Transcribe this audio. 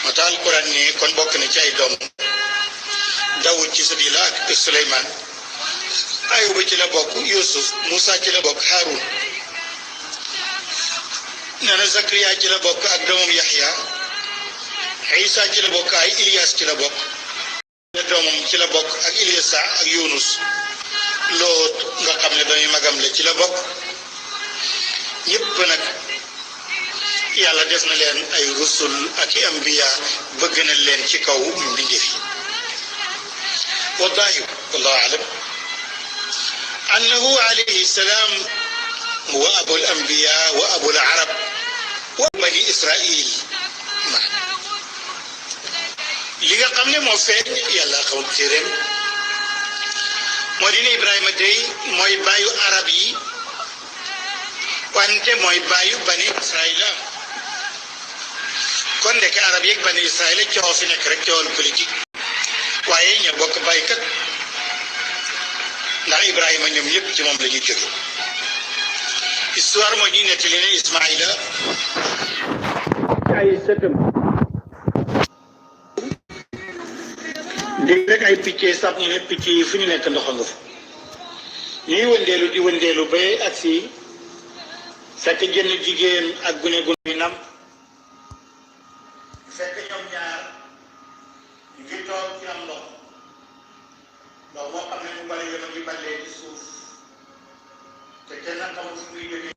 moo tax alquran ni kon bokk na ci ay doom Daawud ci sabila ak Suleymaan Ayuba ci la bokk Yusuf Musa ci la bokk Harun nee na Zakariya ci la bokk ak doomam Yaxya Isa ci la bokk ay Ilyas ci la bokk doomam ci la bokk ak Ilyasa ak Yunus Loot nga xam ne doomi magam la ci la bokk ñëpp nag yàlla def na leen ay rusul ak i ambiya bëgg na leen ci kaw mbindeef yi والظاهر والله أعلم أنه عليه السلام هو أبو الأنبياء وأبو العرب وبني إسرائيل معا لغا قمنا موفين يلا قوم تيرم مدينة إبراهيم دي موي بايو عربي وانت موي بايو بني إسرائيل كون ديك عربي بني إسرائيل كيو في نك رك كيو البوليتيك waaye ñoo bokk baykat ndax Ibrahima ñoom ñëpp ci moom la ñu jóge histoire moo ñuy nettali ne Ismaïla ci ay sëtam dégg rek ay picc sax ñu ne picc yi fu ñu nekk ndox nga fa ñuy wëndeelu di wëndeelu ba ak si fekk jënn jigéen ak gune gu nam fekk ñoom ñaar ñu ngi toog ci am ndox moo xam ne mu bari yoon ngi ballee ci suuf te kenn xamul fu muy jógee